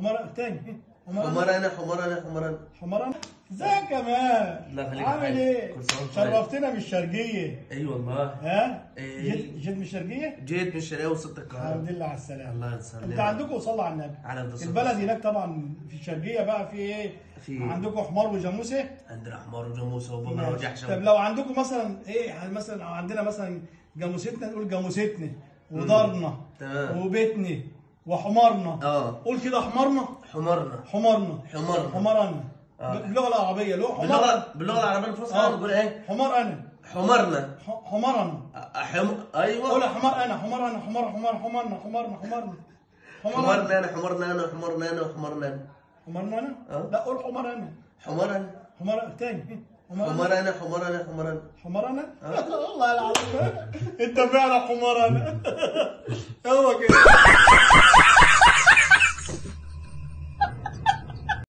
حمار تاني. حمار انا، حمار انا، حمار انا، حمار انا. ازيك يا كمال؟ الله يخليك. عامل ايه؟ شرفتنا من الشرقية. اي والله. ها؟ إيه؟ جيت من الشرقية؟ جيت من الشرقية وصلت القاهرة. الحمد لله على السلامة. الله يسلمك. انت عندكم صلى على النبي. على الصلاة. البلد هناك طبعا في الشرقية بقى في ايه؟ في عندكم حمار وجاموسة؟ عندنا حمار وجاموسة وبقرة وجحشة. طب لو عندكم مثلا ايه، مثلا عندنا مثلا جاموستنا نقول جاموستنا ودارنا وبيتنا وحمارنا. قول كده حمارنا. حمارنا. حمارنا. حمارنا. حمارنا. باللغة العربية. اللي هو حمار باللغة العربية الفصحى نقول ايه؟ حمار انا. حمارنا. حمارنا. ايوه. قول حمار انا، حمار انا، حمار حمار حمارنا حمارنا حمارنا. حمارنا انا، حمارنا انا، حمارنا انا، حمارنا انا. حمارنا انا؟ لا قول حمار انا. حمار انا. حمار تاني. حمار انا، حمار انا، حمار انا. حمار انا؟ والله العظيم انت فعلا حمار انا. هو كده.